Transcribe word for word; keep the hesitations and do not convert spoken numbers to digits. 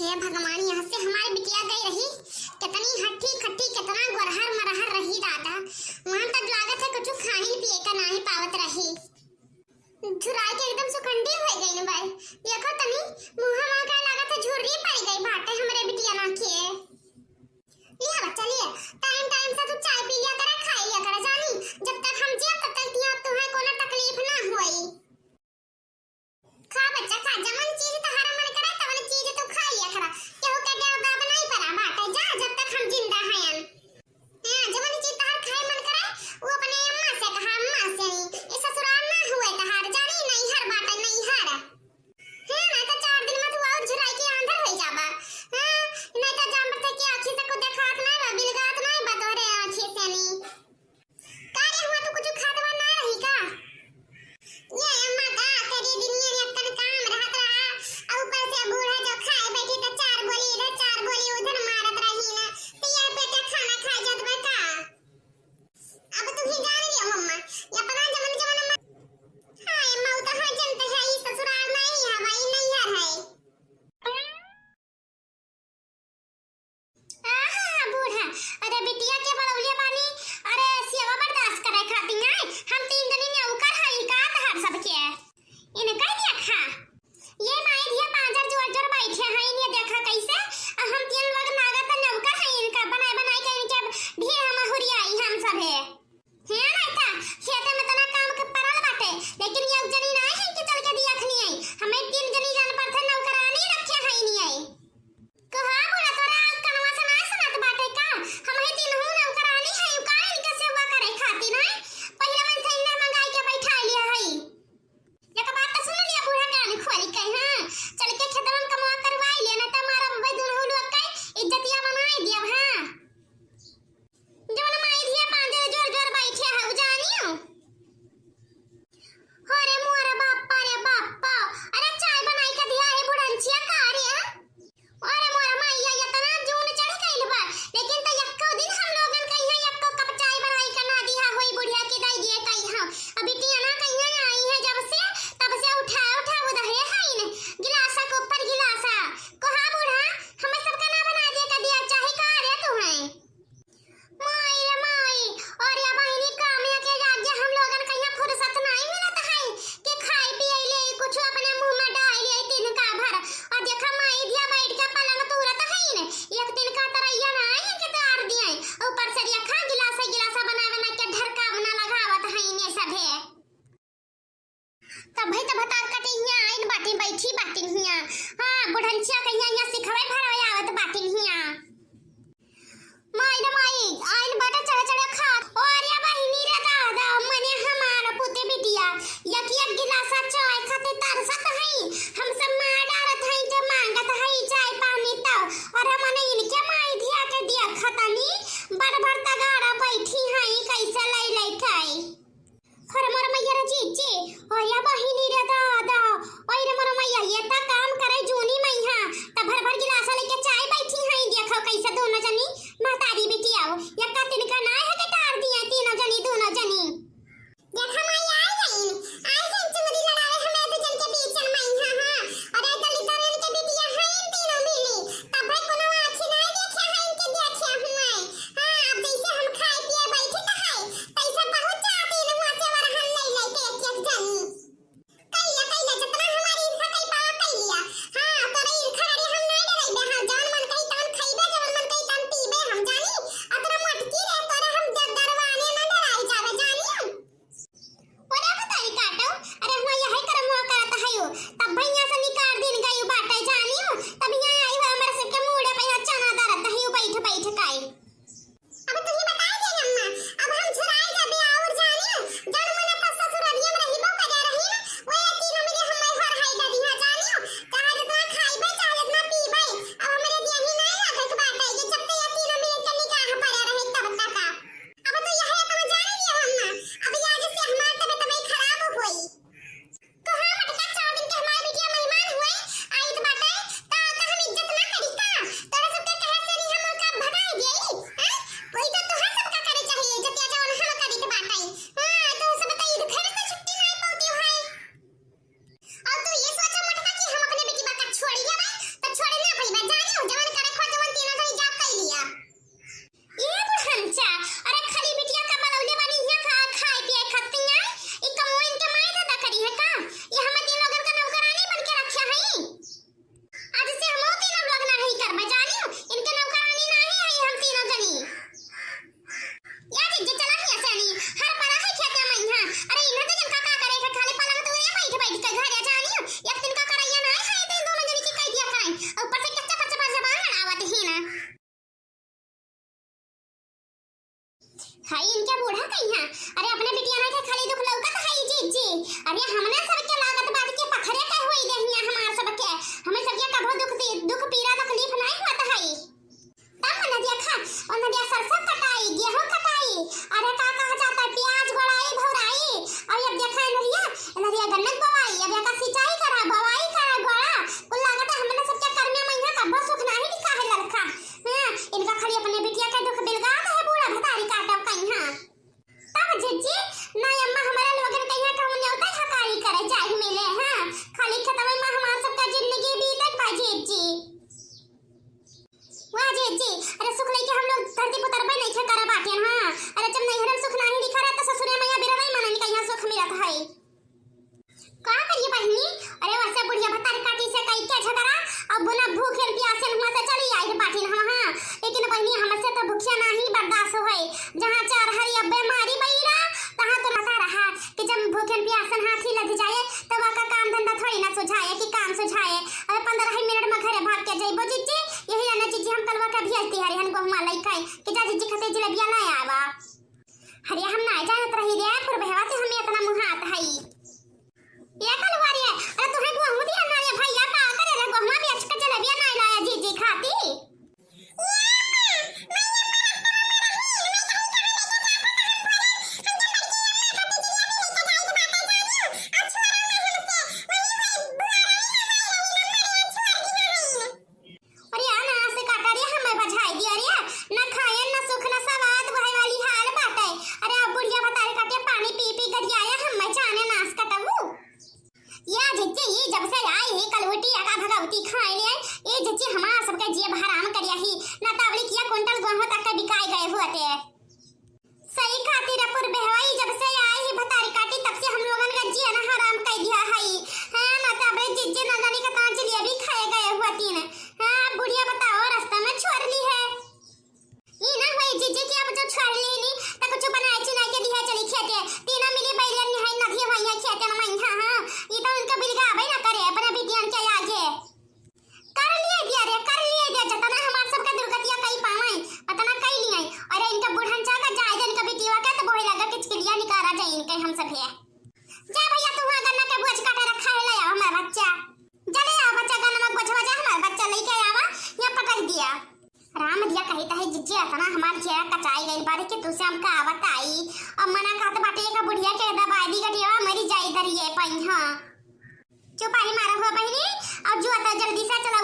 हे भगवान, यहाँ से हमारी बिटिया गई रही, कितनी हट्ठी कट्ठी, कितना गोरहर मरहर रही दादा। वहाँ तक लागत है कुछ खाहिन पिए का नाही पावत रही। झुराई के एकदम सुखंडी हो गई न बाई। देखो तनी, मुँह मा का लागत है झुर्री पड़ गई बाटे हमरे बिटिया ना के। लिया बच्चा, लिया, टाइम टाइम से तू चाय पी लिया करा, खाई लिया करा जानी। जब तक हम जिया तब तक तिया तुम्हें कोनो तकलीफ ना होई। खा बच्चा खा, जवन चीज तहारा मन करे तवन चीज तू खा लिया करा। केहू के डर दाब नहीं परा बाटे जा, जब तक हम जिंदा हयन। हाँ, जवन चीज तहार खाए मन करे, वो अपने अम्मा से कहा, "अम्मा से नहीं, ये ससुराल ना हुए तहार, जानी नैहर बाटे, नैहर।" हाँ, नहीं तो चार दिन में तू और झुराई के आंधर हो जाबा। हाँ, नहीं तो जान पड़ते कि आँखी से कुछ देखात नहीं बा, बिलगात नहीं बा तोहरे आँखी से नहीं। का रे, हुआ तू कुछ खात बा ना रही का? ये अम्मा का तेरी दुनिया में अक्कन काम रहत रहा, और ऊपर से बूढ़ा जो खाए बैठी तो चार बोली इधर चार बोली उधर मारत रही ना, तो यार पेटे खाना खा जात बा का? अब तू ही जान लियो अम्मा, ये अपना जमन जमन अम्मा। हाँ अम्मा, वो तो हाँ जनते है, ई ससुराल नहीं है, भाई नैहर है। आहा, बूढ़ा, अरे बिटिया के बड़ौले बानी, अरे सेवा बर्दाश्त करे खातिर आए, हम तीन जनी नौकर हई का तहार सबके? इनका देखा, ये माई धिया पांजर जोर जोर बैठे हैं, इन्हें देखा कैसे, आ हम तीन लोग नागत नौकर हैं, इनका बनाए बनाए के इनके ढेर हम हुरियाई हम सभे। हे नाइता, खेते में तना काम के पड़ल बाटे, लेकिन एक जनी ना है कि चल के दिया खनी आई। हमें तीन जनी जान पर थे नौकरानी रखे है नहीं आई। कहा बोला तोरा कनवा से ना सुनत बाटे का? हम ही तीन हूँ नौकरानी है, का इनके सेवा करे खातिर है। पहले मन से इन्हें मंगाई के बैठा लिया है। एक बात तो सुन लिया बूढ़ा कान खोली के, हाँ? चल के खेतवन कमवा करवाई लिया, ना तो मारा भाई दुनहु लोग के इज्जतिया बनाई दिया, हाँ? जवन माई धिया पांजर जोर जोर बैठे है, उ जानियो। अरे मोरा बाप्पा रे बाप्पा, अरे चाय बनाई के दिया है बुढ़ंचिया का रे, हाँ? अरे मोरा माइया, इतना जून चढ़ गइल बा, लेकिन त यक्को दिन हम लोगन के यहाँ यक्को कप चाय बनाई के ना दिया होई बुढ़िया के दई दिए कई हम। अभी टियाना के यहाँ आई है जब से, तब से उठा उठा वो दहे है न, गिलासा के ऊपर गिलासा। कोहा बूढ़ा, हमें सबका ना बना दिए के दिया चाहे का रे तू है? माई रे माई, और या बहिनी कामिया के आगे हम लोगन के यहाँ फुर्सत नाई मिलत है कि खाए पिए ले कुछ अपने मुँह में डाल ले तिनका भर। और देखा माई धिया बैठ के पलंग तूरत है न, एक तिनका तरैया ना है कि तार दिए, ऊपर से देखा गिलासा गिलासा बना बना के ढरका बना लगावत है इन्हें सभे। तब भाई तब भतार कटे हियाँ आइन बाटिन, बैठी बाटिन हियाँ। हाँ, बुढ़ंचिया के हियाँ, हियाँ सिखवे भरवे आवत बाटिन हियाँ। माई रे माई, आइन बाटे चढ़े चढ़े खात। अरे बहिनी रे दादा, मने हमार पुते बिटिया, एक एक गिलासा चाय खातिर तरसत हई। हम सब मार डारत हई जब मांगत हई चाय पानी तब। अरे मने इनके माई धिया के दिया खतनी, बड़ बड़ तगाड़ा बैठी हई, कैसे लै लै खाई। अरे मोर मैया रे जीजी, अरे बहिनी रे दादा, ओए रे मोर मैया, ये ता काम करे जूनी मैया, ता भर भर गिलास लेके चाय बैठी हैं, देखो कैसे दोनों जनी महतारी बिटिया हो, यक्का तिनका ना है के टार दिए तीनों जनी, दोनों जनी। देखा माई, आई गईन, आई गईन चुनरी लड़ावे हमें दू जन के बीच में, हाँ, हाँ। अरे दलिद्दर इनके बिटिया हैं इन तीनों मिली, तब भाई कोनो आँखी नाई देखे हैं इनके देखे हुए। हाँ, अब जैसे हम खाए पिए बैठे तो है, तैसे बहुत जाती इनहुआ से वरहन ले लेके एक एक जनी। इनके घरे जानी, एक दिन का करैया नाहीं है, दिन दोनों जनी की कह दिया खाई, और ऊपर से कच्चा कच्चा पर जबान लड़ावत ही ना। हाय इनके बूढ़ा कहिया, अरे अपने बिटिया ना के खाली दुख लौकत है जीजी, अरे हमने सबके लागत बात के पथरे के हुई देहिया हमार सबके, हमें सबके कभो दुख दी, दुख पीरा तकलीफ नहीं होत है। तब मन देखा, उन दिया सरसों कटाई, गेहूं कटाई, अरे का कहा जाता है, प्याज गोड़ाई, भौराई, और अब देखा इनरिया, इनरिया गन्नत बोवाई, अब एका सिंचाई करा, बोवाई करा, गोड़ा, कुल लागत है हमने सबके कर्मे मइया कभो सुख नाही लिखा है ललका। हाँ, इनका खाली अपने बिटिया के दुख बिलगात है बूढ़ा भतारी काटब कहिया। तब जीजी, ना अम्मा हमारे लोगन कहिया कहूँ न्योता हकारी करे जाए मिले, हाँ, खाली खेतवे में हमार सबका जिंदगी बीतत बा जीजी। वाह जीजी, अरे सुख लेके हम लोग धरती पर तरबे नहीं खे करे बाटे, हाँ, अरे जब नैहर में सुख नाही लिखा रहे तो ससुरे में या बिरवे मनन कहिया सुख मिलत है। का करिए बहिनी? अरे वैसे बुढ़िया भतारी काटी से कई के झगड़ा, अब बुना भूखे प्यासे हुआ से चली आई बाटिन हम, हाँ। लेकिन बहिनी हमसे तो भूखिया नाही बर्दाश्त होए। जहाँ चार हरी अब बेमारी बईरा, तहाँ तो रहता रहा कि जब भूखे प्यासन हाथी लग जाए, तब का काम धंधा थोड़ी ना सुझाए कि काम सुझाए। अबे पंद्रह ही मिनट में घरे भाग के जइबो जीजी, यही रहना जीजी हम कलवा के भेजती हरी हन गोहुआ लइके कि जा जीजी खते जिलेबिया ले आवा। अरे हम ना जानत रही रे, फिर बहवा से हमें इतना मुहात हई। ये कलवा रे, अरे तुहे गोहूं दिया ना रे भैया, का करे रे गोहुआ बेच के जलेबिया ना लाया जीजी खाती। अरे आ नास काटा रे, हमें बझाई दिया रे, ना खाए ना सुख ना सवाद, वही वाली हाल बाटे। अरे अब बुढ़िया भतारी काटे पानी पी पी गरियाया, हमें जाने नास कटबू। या जिज्जी, ये जब से आई ही कलवटी अका भगवती खाए ले, ये जिज्जी हमार सबके जियब हराम करिया ही, ना तावली किया कुंटल गोहूं तक के बिकाए गए हुआ ते। सही खातिर अपुर बेहवाई जब से आई ही भतारी काटी तब से हम लोगन का जिया ना हराम कर दिया है। हाँ, ना तावली जिज्जी ना जानी का तान जिलेबी खाए गए हुआ तीन। हाँ, बुढ़िया बताओ रास्ता में छोड़ ली है। ई ना होई जीजी कि अब जो छोड़ ली नी, त कुछ बनाए चुनाए के दिहे चली खेते। तीनों मिली बैरियन निहाई नदी होई है खेते न मइहा, हाँ। ई तो उनका बिलगावे ना करे, अपने बिटियन के आगे। कर लिए दिया रे, कर लिए दिया, जतना हमार सबका दुर्गतिया कई पावे, उतना कई लिए। अरे इनका बुढ़न चाका जाए दे, इनका बिटिया के तो बोहे लगा कि चिड़िया निकाला जाए इनके हम सब है। जा भैया, तू वहाँ गन्ना के बोझ काटे रखा है, ले आओ हमार बच्चा। जा ले आओ बच्चा, गन्ना में बोझवा जा, हमार बच्चा लेके आवा, यहाँ पटक दिया। राम दिया कही तही जिज्जी, अतना हमार जिया कचाई गइल बारे कि तुसे हमका आवत आई। अब मना कहत बाटे, एक बुढ़िया के दबाई दी गटिया, मरी जाई दरिये पई, हाँ। चुपाई मारा हुआ बहिनी, अब जो आता जल्दी से चला